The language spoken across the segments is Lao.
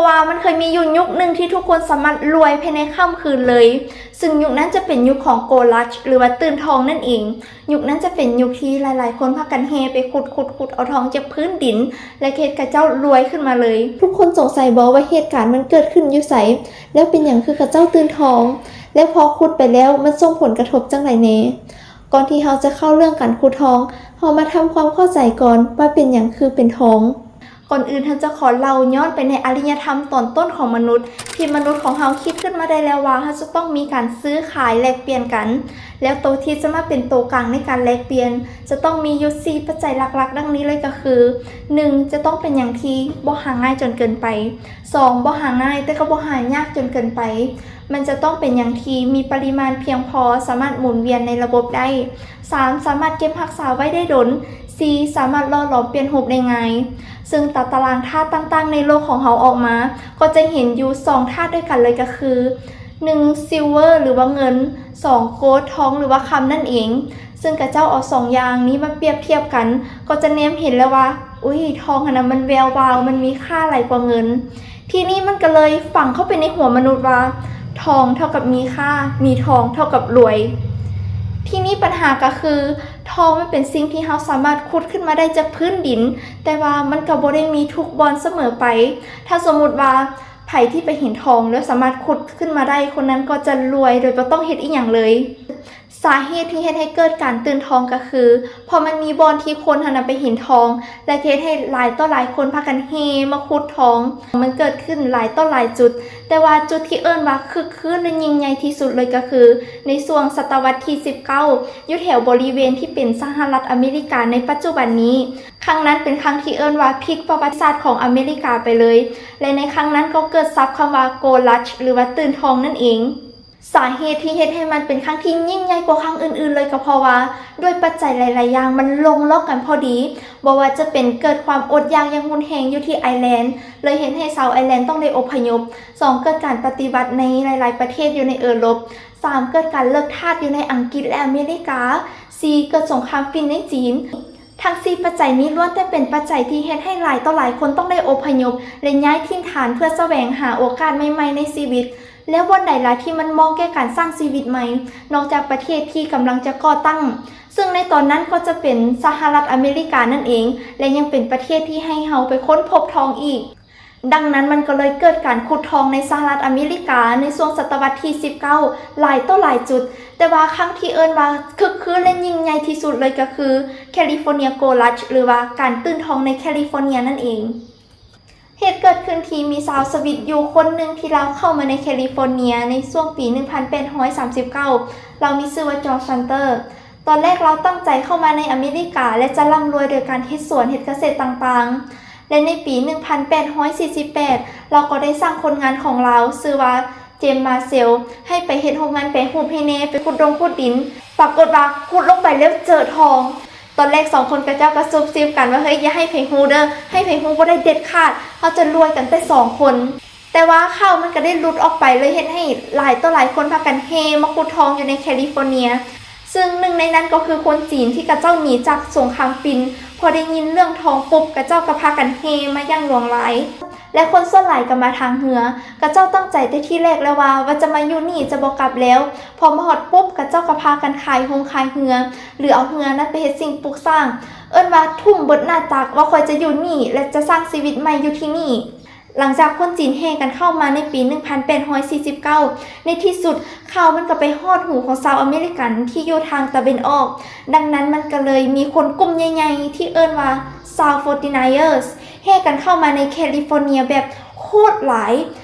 ວ່າມັນເຄີຍມີຢູ່ຍຸກໜຶ່ງທີ່ທຸກຄົນສາມາດລວຍພາຍໃນຄ່ຳຄືນເລີຍ, ຊຶ່ງຍຸກນັ້ນຈະເປັນຍຸກຂອງ Gold Rush ຫຼືວ່າຕື່ນທອງນັ້ນເອງ. ຍຸກນັ້ນຈະເປັນຍຸກທີ່ຫຼາຍໆຄົນພາກັນແຫ່ໄປຂຸດໆໆເອົາທອງຈາກພື້ນດິນ ແລະ ເຮັດຂະເຈົ້າລວຍຂຶ້ນມາເລີຍ. ທຸກຄົນສົງໄສບໍ່ວ່າເຫດການມັນເກີດຂຶ້ນຢູ່ໃສ? ແລ້ວເປັນຫຍັງຄືຂະເຈົ້າຕື່ນທອງ? ແລ້ວພໍຂຸດໄປແລ້ວມັນສົ່ງຜົນກະທົບຈັ່ງໃດແດ່? ກ່ອນທີ່ເຮົາຈະເຂົ້າເລື່ອງການຂຸດທອງ, ເຮົາມາທຳຄວາມເຂົ້າໃຈກ່ອນວ່າເປັນຫຍັງຄືເປັນທອງ. ກ່ອນອື່ນເຮົາຈະຂໍເລົ່າຍ້ອນໄປໃນອາລິຍະທຳຕອນຕົ້ນຂອງມະນຸດ, ທີ່ມະນຸດຂອງເຮົາຄິດຂຶ້ນມາໄດ້ແລ້ວວ່າເຮົາຈະຕ້ອງມີການຊື້ຂາຍແລກປ່ຽນກັນ, ແລ້ວໂຕທີ່ຈະມາເປັນໂຕກາງໃນການແລກປ່ຽນ ຈະຕ້ອງມີຢູ່ສີ່ປັດໄຈຫຼັກໆ ດັ່ງນີ້ເລີຍ ກໍຄື ໜຶ່ງ ຈະຕ້ອງເປັນຫຍັງທີ່ບໍ່ຫາງ່າຍຈົນເກີນໄປ, ສອງ ບໍ່ຫາງ່າຍແຕ່ກໍບໍ່ຫາຍາກຈົນເກີນໄປ, ມັນຈະຕ້ອງເປັນຫຍັງທີ່ມີປະລິມານພຽງພໍ ສາມາດໝູນວຽນໃນລະບົບໄດ້, ສາມ ສາມາດເກັບຮັກສາໄວ້ໄດ້ດົນ, ສີ່ ສາມາດຫຼໍ່ຫຼອມປ່ຽນຮູບໄດ້ງ່າຍ. ຊຶ່ງຕາຕະລາງທາດຕ່າງໆໃນໂລກຂອງເຮົາອອກມາ ກໍຈະເຫັນຢູ່ສອງທາດດ້ວຍກັນເລີຍ ກໍຄື ໜຶ່ງ silver ຫຼືວ່າເງິນ, ສອງ gold ທອງ ຫຼືວ່າຄຳນັ້ນເອງ. ຊຶ່ງຂະເຈົ້າເອົາສອງຢ່າງນີ້ມາປຽບທຽບກັນ ກໍຈະແນມເຫັນແລ້ວວ່າ ອຸ້ຍ ທອງຫັ້ນນະມັນແວວວາວ, ມັນມີຄ່າຫຼາຍກວ່າເງິນ. ທີນີ້ມັນກໍເລີຍຝັງເຂົ້າໄປໃນຫົວມະນຸດວ່າ ທອງເທົ່າກັບມີຄ່າ, ມີທອງເທົ່າກັບລວຍ. ທີນີ້ບັນຫາກໍຄື ທອງມັນເປັນສິ່ງທີ່ເຮົາສາມາດຂຸດຂຶ້ນມາໄດ້ຈາກພື້ນດິນ, ແຕ່ວ່າມັນກໍບໍ່ໄດ້ມີທຸກບ່ອນສະເໝີໄປ. ຖ້າສົມມຸດວ່າໃຜທີ່ໄປເຫັນທອງແລ້ວສາມາດຂຸດຂຶ້ນມາໄດ້, ຄົນນັ້ນກໍຈະລວຍໂດຍບໍ່ຕ້ອງເຮັດອີ່ຫຍັງເລີຍ. ສາເຫດທີ່ເຮັດໃຫ້ເກີດການຕື່ນທອງກໍຄື ເພາະມັນມີບ່ອນທີ່ຄົນຫັ້ນນະໄປເຫັນທອງ ແລະ ເຮັດໃຫ້ຫຼາຍຕໍ່ຫຼາຍຄົນພາກັນແຫ່ມາຂຸດທອງ. ມັນເກີດຂຶ້ນຫຼາຍຕໍ່ຫຼາຍຈຸດ, ແຕ່ວ່າຈຸດທີ່ເອີ້ນວ່າຄຶກຄື້ນ ແລະ ຍິ່ງໃຫຍ່ທີ່ສຸດເລີຍກໍຄື ໃນຊ່ວງສະຕະວັດທີສິບເກົ້າ ຢູ່ແຖວບໍລິເວນທີ່ເປັນສະຫະລັດອາເມລິກາໃນປັດຈຸບັນນີ້. ຄັ້ງນັ້ນເປັນຄັ້ງທີ່ເອີ້ນວ່າພລິກປະຫວັດສາດຂອງອາເມລິກາໄປເລີຍ, ແລະ ໃນຄັ້ງນັ້ນກໍເກີດສັບຄຳວ່າ Gold Rush ຫຼືວ່າຕື່ນທອງນັ້ນເອງ. ສາເຫດທີ່ເຮັດໃຫ້ມັນເປັນຄັ້ງທີ່ຍິ່ງໃຫຍ່ກວ່າຄັ້ງອື່ນໆເລີຍ ກໍເພາະວ່າດ້ວຍປັດໄຈຫຼາຍໆຢ່າງມັນລົງລັອກກັນພໍດີ, ບໍ່ວ່າຈະເປັນເກີດຄວາມອົດຢາກຢ່າງຮຸນແຮງຢູ່ທີ່ໄອແລນ ເລີຍເຮັດໃຫ້ຊາວໄອແລນຕ້ອງໄດ້ອົບພະຍົບ, ສອງ ເກີດການປະຕິວັດໃນຫຼາຍໆປະເທດຢູ່ໃນເອີຣົບ, ສາມ ເກີດການເລີກທາດຢູ່ໃນອັງກິດ ແລະ ອາເມລິກາ, ສີ່ ເກີດສົງຄາມຝິ່ນໃນຈີນ. ທັງສີ່ປັດໄຈນີ້ລ້ວນແຕ່ເປັນປັດໄຈທີ່ເຮັດໃຫ້ຫຼາຍຕໍ່ຫຼາຍຄົນຕ້ອງໄດ້ອົບພະຍົບ ແລະ ຍ້າຍຖິ່ນຖານເພື່ອສະແຫວງຫາໂອກາດໃໝ່ໆໃນຊີວິດ. ແລ້ວບ່ອນໃດລະທີ່ມັນເໝາະແກ່ການສ້າງຊີວິດໃໝ່ ນອກຈາກປະເທດທີ່ກຳລັງຈະກໍ່ຕັ້ງ? ຊຶ່ງໃນຕອນນັ້ນກໍຈະເປັນສະຫະລັດອາເມລິການັ້ນເອງ ແລະ ຍັງເປັນປະເທດທີ່ໃຫ້ເຮົາໄປຄົ້ນພົບທອງອີກ. ດັ່ງນັ້ນມັນກໍເລີຍເກີດການຂຸດທອງໃນສະຫະລັດອາເມລິກາໃນຊ່ວງສະຕະວັດທີສິບເກົ້າຫຼາຍຕໍ່ຫຼາຍຈຸດ, ແຕ່ວ່າຄັ້ງທີ່ເອີ້ນວ່າຄຶກຄື້ນ ແລະ ຍິ່ງໃຫຍ່ທີ່ສຸດເລີຍກໍຄື California Gold Rush ຫຼືວ່າການຕື່ນທອງໃນ California ນັ້ນເອງ. ເຫດເກີດຂຶ້ນທີ່ມີຊາວສະວິດຢູ່ຄົນໜຶ່ງທີ່ລາວເຂົ້າມາໃນ California ໃນຊ່ວງປີໜຶ່ງພັນແປດຮ້ອຍສາມສິບເກົ້າ, ລາວມີຊື່ວ່າ George Shuster. ຕອນແລກລາວຕັ້ງໃຈເຂົ້າມາໃນອາເມລິກາ ແລະ ຈະລ່ຳລວຍໂດຍການເຮັດສວນເຮັດກະເສດຕ່າງໆ ແລະ ໃນປີໜຶ່ງພັນແປດຮ້ອຍສີ່ສິບແປດ ລາວກໍໄດ້ສ້າງຄົນງານຂອງລາວຊື່ວ່າ James Marshall ໃຫ້ໄປເຮັດໂຮງງານແປຮູບໃຫ້ແດ່, ໄປຂຸດດົງຂຸດດິນ. ປາກົດວ່າຂຸດລົງໄປແລ້ວເຈີທອງ. ຕອນແລກສອງຄົນຂະເຈົ້າກໍຊຸບຊິບກັນວ່າ ເຮີ້ຍ ຢ່າໃຫ້ໃຜຮູ້ເດີ, ໃຫ້ໃຜຮູ້ບໍ່ໄດ້ເດັດຂາດ, ເຮົາຈະລວຍກັນແຕ່ສອງຄົນ. ແຕ່ວ່າຂ່າວມັນກໍໄດ້ຫຼຸດອອກໄປ ເລີຍເຮັດໃຫ້ຫຼາຍຕໍ່ຫຼາຍຄົນພາກັນແຫ່ມາຂຸດທອງຢູ່ໃນ California. ຊຶ່ງໜຶ່ງໃນນັ້ນກໍຄືຄົນຈີນທີ່ຂະເຈົ້າໜີຈາກສົງຄາມຝິ່ນ, ພໍໄດ້ຍິນເລື່ອງທອງປຸບ ຂະເຈົ້າກໍພາກັນແຫ່ມາຢ່າງຫຼວງຫຼາຍ ແລະ ຄົນສ່ວນຫຼາຍກໍມາທາງເຮືອ. ຂະເຈົ້າຕັ້ງໃຈແຕ່ທີແລກແລ້ວວ່າ ວ່າຈະມາຢູ່ນີ້ຈະບໍ່ກັບແລ້ວ, ພໍມາຮອດປຸບ ຂະເຈົ້າກໍພາກັນຂາຍໂຮງຂາຍເຮືອ ຫຼື ເອົາເຮືອນັ້ນໄປເຮັດສິ່ງປຸກສ້າງ, ເອີ້ນວ່າທຸ່ມເບິດໜ້າຕັກວ່າຂ້ອຍຈະຢູ່ນີ້ ແລະ ຈະສ້າງຊີວິດໃໝ່ຢູ່ທີ່ນີ້. ຫຼັງຈາກຄົນຈີນແຫ່ກັນເຂົ້າມາໃນປີໜຶ່ງພັນແປດຮ້ອຍສີ່ສິບເກົ້າ, ໃນທີ່ສຸດຂ່າວມັນກໍໄປຮອດຫູຂອງຊາວອາເມລິກັນທີ່ຢູ່ທາງຕາເວັນອອກ. ດັ່ງນັ້ນມັນກໍເລີຍມີຄົນກຸ່ມໃຫຍ່ໆທີ່ເອີ້ນວ່າ South forty-niners ແຫ່ກັນເຂົ້າມາໃນ California ແບບໂຄດຫຼາຍ.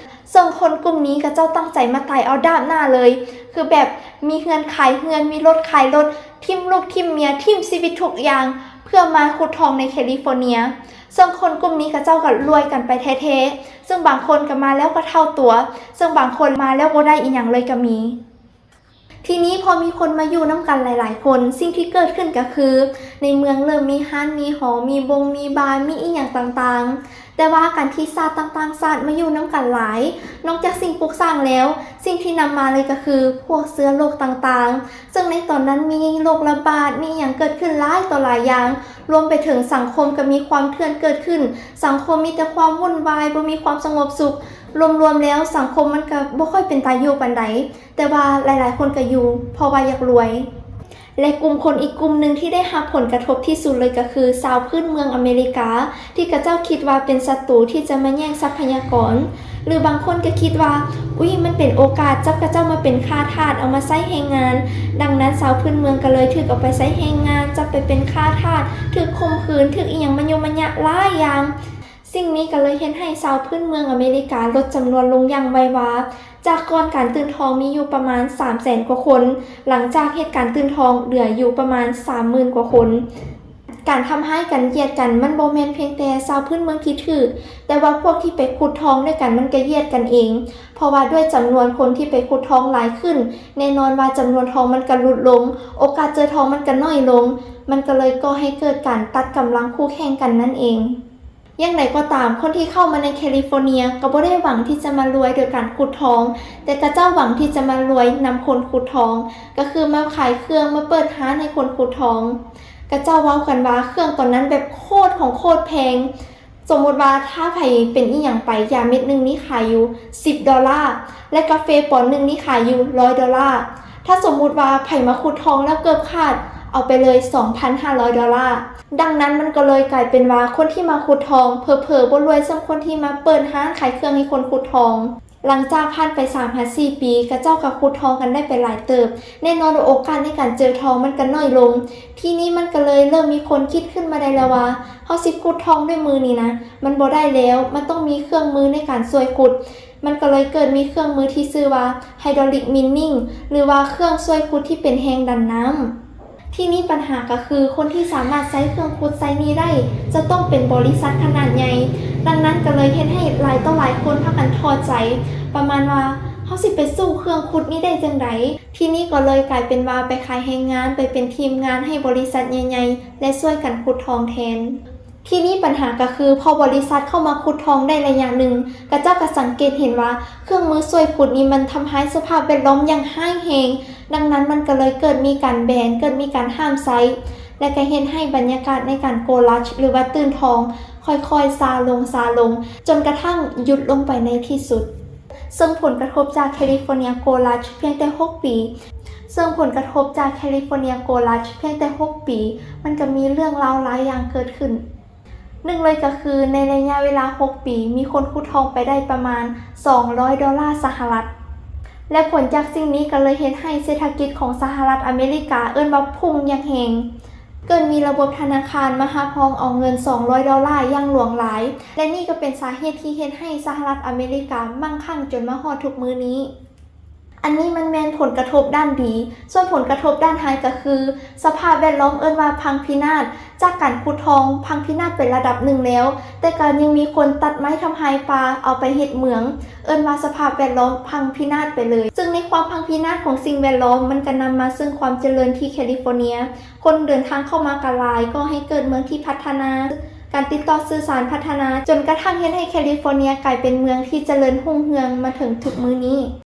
ເຊິ່ງຄົນກຸ່ມນີ້ຂະເຈົ້າຕັ້ງໃຈມາຕາຍເອົາດາບໜ້າເລີຍ, ຄືແບບມີເຮືອນຂາຍເຮືອນ, ມີລົດຂາຍລົດ, ຖິ້ມລູກຖິ້ມເມຍ, ຖິ້ມຊີວິດທຸກຢ່າງ ເພື່ອມາຂຸດທອງໃນ California. ເຊິ່ງຄົນກຸ່ມນີ້ຂະເຈົ້າກໍລວຍກັນໄປແທ້ໆ, ເຊິ່ງບາງຄົນກໍມາແລ້ວກໍເຖົ້າຕົວ, ເຊິ່ງບາງຄົນມາແລ້ວບໍ່ໄດ້ອີ່ຫຍັງເລີຍກໍມີ. ທີນີ້ພໍມີຄົນມາຢູ່ນຳກັນຫຼາຍໆຄົນ, ສິ່ງທີ່ເກີດຂຶ້ນກໍຄື ໃນເມືອງເລີ່ມມີຮ້ານ, ມີຫໍ, ມີບົງ, ມີບາ, ມີອີ່ຫຍັງຕ່າງໆ. ແຕ່ວ່າການທີ່ຊາດຕ່າງໆຊາດມາຢູ່ນຳກັນຫຼາຍ, ນອກຈາກສິ່ງປຸກສ້າງແລ້ວ, ສິ່ງທີ່ນຳມາເລີຍກໍຄືພວກເຊື້ອໂລກຕ່າງໆ, ເຊິ່ງໃນຕອນນັ້ນມີໂລກລະບາດ, ມີອີ່ຫຍັງເກີດຂຶ້ນຫຼາຍຕໍ່ຫຼາຍຢ່າງ, ລວມໄປເຖິງສັງຄົມກໍມີຄວາມເຖື່ອນເກີດຂຶ້ນ, ສັງຄົມມີແຕ່ຄວາມວຸ່ນວາຍ, ບໍ່ມີຄວາມສະຫງົບສຸກ, ລວມໆແລ້ວສັງຄົມມັນກໍບໍ່ຄ່ອຍເປັນຕາຢູ່ປານໃດ, ແຕ່ວ່າຫຼາຍໆຄົນກໍຢູ່ເພາະວ່າຢາກລວຍ. ແລະ ກຸ່ມຄົນອີກກຸ່ມໜຶ່ງທີ່ໄດ້ຮັບຜົນກະທົບທີ່ສຸດເລີຍກໍຄືຊາວພື້ນເມືອງອາເມລິກາ ທີ່ເຂົາເຈົ້າຄິດວ່າເປັນສັດຕູທີ່ຈະມາແຍ່ງຊັບພະຍາກອນ, ຫຼືບາງຄົນກໍຄິດວ່າ ອຸ້ຍ ມັນເປັນໂອກາດຈັບເຂົາເຈົ້າມາເປັນຂ້າທາດ ເອົາມາໃຊ້ແຮງງານ. ດັ່ງນັ້ນຊາວພື້ນເມືອງກໍເລີຍຖືກເອົາໄປໃຊ້ແຮງງານ, ຈັບໄປເປັນຂ້າທາດ, ຖືກຂົ່ມຂືນ, ຖືກອີ່ຫຍັງມະຍຸມະຍະຫຼາຍຢ່າງ. ສິ່ງນີ້ກໍເລີຍເຮັດໃຫ້ຊາວພື້ນເມືອງອາເມລິກາລົດຈຳນວນລົງຢ່າງໄວວາ, ຈາກກ່ອນການຕື່ນທອງມີຢູ່ປະມານສາມແສນກວ່າຄົນ, ຫຼັງຈາກເຫດການຕື່ນທອງເຫຼືອຢູ່ປະມານສາມໝື່ນກວ່າຄົນ. ການທຳຮ້າຍກັນ, ຢຽດກັນ, ມັນບໍ່ແມ່ນພຽງແຕ່ຊາວພື້ນເມືອງທີ່ຖືກ, ແຕ່ວ່າພວກທີ່ໄປຂຸດທອງດ້ວຍກັນມັນກໍຢຽດກັນເອງ, ເພາະວ່າດ້ວຍຈຳນວນຄົນທີ່ໄປຂຸດທອງຫຼາຍຂຶ້ນ, ແນ່ນອນວ່າຈຳນວນທອງມັນກໍຫຼຸດລົງ, ໂອກາດເຈີທອງມັນກໍນ້ອຍລົງ, ມັນກໍເລີຍກໍ່ໃຫ້ເກີດການຕັດກຳລັງຄູ່ແຂ່ງກັນນັ້ນເອງ. ຢ່າງໃດກໍຕາມ, ຄົນທີ່ເຂົ້າມາໃນແຄລິຟໍເນຍກໍບໍ່ໄດ້ຫວັງທີ່ຈະມາລວຍໂດຍການຂຸດທອງ, ແຕ່ເຂົາເຈົ້າຫວັງທີ່ຈະມາລວຍນຳຄົນຂຸດທອງ, ກໍຄືມາຂາຍເຄື່ອງ, ມາເປີດຮ້ານໃຫ້ຄົນຂຸດທອງ. ເຂົາເຈົ້າເວົ້າກັນວ່າເຄື່ອງຕອນນັ້ນແບບໂຄດຂອງໂຄດແພງ. ສົມມຸດວ່າຖ້າໃຜເປັນອີ່ຫຍັງໄປ, ຢາເມັດໜຶ່ງນີ້ຂາຍຢູ່ສິບໂດລາ, ແລະ ກາເຟປອນໜຶ່ງນີ້ຂາຍຢູ່ຮ້ອຍໂດລາ. ຖ້າສົມມຸດວ່າໃຜມາຂຸດທອງແລ້ວເກີບຂາດ, ເອົາໄປເລີຍສອງພັນຫ້າຮ້ອຍໂດລາ. ດັ່ງນັ້ນມັນກໍເລີຍກາຍເປັນວ່າຄົນທີ່ມາຂຸດທອງເຜີໆບໍ່ລວຍສ່ຳຄົນທີ່ມາເປີດຮ້ານຂາຍເຄື່ອງໃຫ້ຄົນຂຸດທອງ. ຫຼັງຈາກຜ່ານໄປສາມຫາສີ່ປີ, ເຂົາເຈົ້າກໍຂຸດທອງກັນໄດ້ໄປຫຼາຍເຕີບ. ແນ່ນອນວ່າໂອກາດໃນການເຈີທອງມັນກໍນ້ອຍລົງ. ທີນີ້ມັນກໍເລີຍເລີ່ມມີຄົນຄິດຂຶ້ນມາໄດ້ແລ້ວວ່າ, ເຮົາຊິຂຸດທອງດ້ວຍມືນີ້ນະ, ມັນບໍ່ໄດ້ແລ້ວ, ມັນຕ້ອງມີເຄື່ອງມືໃນການຊ່ວຍຂຸດ. ມັນກໍເລີຍເກີດມີເຄື່ອງມືທີ່ຊື່ວ່າ hydraulic milling ຫຼືວ່າເຄື່ອງຊ່ວຍຂຸດທີ່ເປັນແຮງດັນນ້ຳ. ທີນີ້ບັນຫາກໍຄື ຄົນທີ່ສາມາດໃຊ້ເຄື່ອງຂຸດໃຊ້ນີ້ໄດ້ ຈະຕ້ອງເປັນບໍລິສັດຂະໜາດໃຫຍ່. ດັ່ງນັ້ນກໍເລີຍເຮັດໃຫ້ຫຼາຍຕໍ່ຫຼາຍຄົນພາກັນທໍ້ໃຈ, ປະມານວ່າ ເຮົາຊິໄປສູ້ເຄື່ອງຂຸດນີ້ໄດ້ຈັ່ງໃດ? ທີນີ້ກໍເລີຍກາຍເປັນວ່າໄປຂາຍແຮງງານ, ໄປເປັນທີມງານໃຫ້ບໍລິສັດໃຫຍ່ໆ ແລະ ຊ່ວຍກັນຂຸດທອງແທນ. ທີນີ້ບັນຫາກໍຄື ພໍບໍລິສັດເຂົ້າມາຂຸດທອງໄດ້ໄລຍະໜຶ່ງ, ເຂົາເຈົ້າກໍສັງເກດເຫັນວ່າເຄື່ອງມືຊ່ວຍຂຸດນີ້ມັນທຳຮ້າຍສະພາບແວດລ້ອມຢ່າງຮ້າຍແຮງ. ດັ່ງນັ້ນມັນກໍເລີຍເກີດມີການແບນ, ເກີດມີການຫ້າມໃຊ້ ແລະ ກໍເຮັດໃຫ້ບັນຍາກາດໃນການ gold rush ຫຼືວ່າຕື່ນທອງ ຄ່ອຍໆຊາລົງ, ຊາລົງ, ຈົນກະທັ້ງຢຸດລົງໄປໃນທີ່ສຸດ. ເຊິ່ງຜົນກະທົບຈາກ California Gold Rush ພຽງແຕ່ຫົກປີ, ເຊິ່ງຜົນກະທົບຈາກ California Gold Rush ພຽງແຕ່ຫົກປີ, ມັນກໍມີເລື່ອງລາວຫຼາຍຢ່າງເກີດຂຶ້ນ. ໜຶ່ງເລີຍກໍຄື ໃນໄລຍະເວລາຫົກປີ ມີຄົນຂຸດທອງໄປໄດ້ປະມານສອງຮ້ອຍໂດລາສະຫະລັດ, ແລະ ຜົນຈາກສິ່ງນີ້ກໍເລີຍເຮັດໃຫ້ເສດຖະກິດຂອງສະຫະລັດອາເມລິກາ ເອີ້ນວ່າພຸ່ງຢ່າງແຮງ. ເກີດມີລະບົບທະນາຄານມາຮັບຮອງເອົາເງິນສອງຮ້ອຍໂດລາຢ່າງຫຼວງຫຼາຍ, ແລະ ນີ້ກໍເປັນສາເຫດທີ່ເຮັດໃຫ້ສະຫະລັດອາເມລິກາມັ່ງຄັ່ງຈົນມາຮອດທຸກມື້ນີ້. ອັນນີ້ມັນແມ່ນຜົນກະທົບດ້ານດີ, ສ່ວນຜົນກະທົບດ້ານຮ້າຍກໍຄື ສະພາບແວດລ້ອມເອີ້ນວ່າພັງພິນາດ. ຈາກການຂຸດທອງ ພັງພິນາດໄປລະດັບໜຶ່ງແລ້ວ, ແຕ່ກໍຍັງມີຄົນຕັດໄມ້ທຳລາຍປ່າ ເອົາໄປເຮັດເມືອງ, ເອີ້ນວ່າສະພາບແວດລ້ອມພັງພິນາດໄປເລີຍ. ເຊິ່ງໃນຄວາມພັງພິນາດຂອງສິ່ງແວດລ້ອມ ມັນກໍນຳມາເຊິ່ງຄວາມຈະເລີນທີ່ California. ຄົນເດີນທາງເຂົ້າມາກໍຫຼາຍ, ກໍ່ໃຫ້ເກີດເມືອງທີ່ພັດທະນາ, ການຕິດຕໍ່ສື່ສານພັດທະນາ, ຈົນກະທັ້ງເຮັດໃຫ້ California ກາຍເປັນເມືອງທີ່ຈະເລີນຮຸ່ງເຮືອງມາເຖິງທຸກມື້ນີ້.